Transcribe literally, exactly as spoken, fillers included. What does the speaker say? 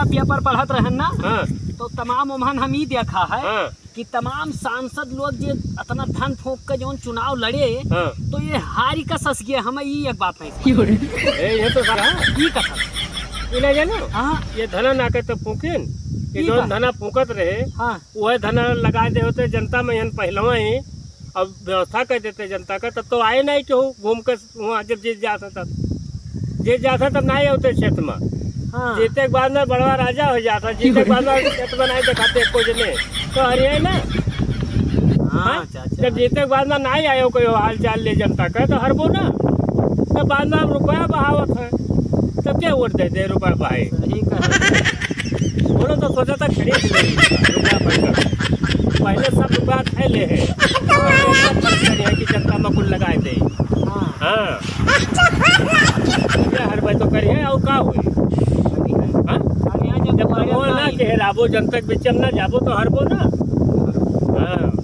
पेपर पढ़त रहन ना, हाँ। तो तमाम ओमहन हम ई देखा है हाँ। कि तमाम सांसद लोग जे अतना धन फूंक के जौन चुनाव लड़े, हाँ। तो ये हारी का सस गया, हम ई एक बात नहीं समझ। ए, ये तो सारा ई का सस। ई ना जानो? हाँ। ये धना ना के तो फूंकिन, ये ई जौन का? धना फूंकत रहे, हाँ। वह धना लगा दे होते जनता में हन पहलवा ही, अब व्यवस्था कर देते जनता का, तब तो आए नहीं केहू घूम के वहाँ जब जीत जात है तब। जीत जात है तब नहीं होते क्षेत्र में। हाँ। जीते के बाद में बड़वा राजा हो जाता, जीते के बाद में क्षेत्र में नहीं दिखाते एको जने, तो हरियाई ना। हाँ, हाँ? अच्छा, अच्छा। जब जीते के बाद में नहीं आयो कोई हाल चाल ले जनता का, तो हरबो ना। तब बाद में अब रुपया बहावत है, तब क्या वोट दे दे रुपया बहाए? सही कहा। बोलो तो सोचा था खरीद ले रुपया भर का। पहले सब रुपया खाए ले है। खर्च करिए कि जनता में कुल लगाए दे। हाँ। हाँ। ये हर भाई तो करिए और का हुई? हाँ? अरे यार, जब जब कबो ना चेहराबो जनता के बीच में ना जाबो तो हरबो ना।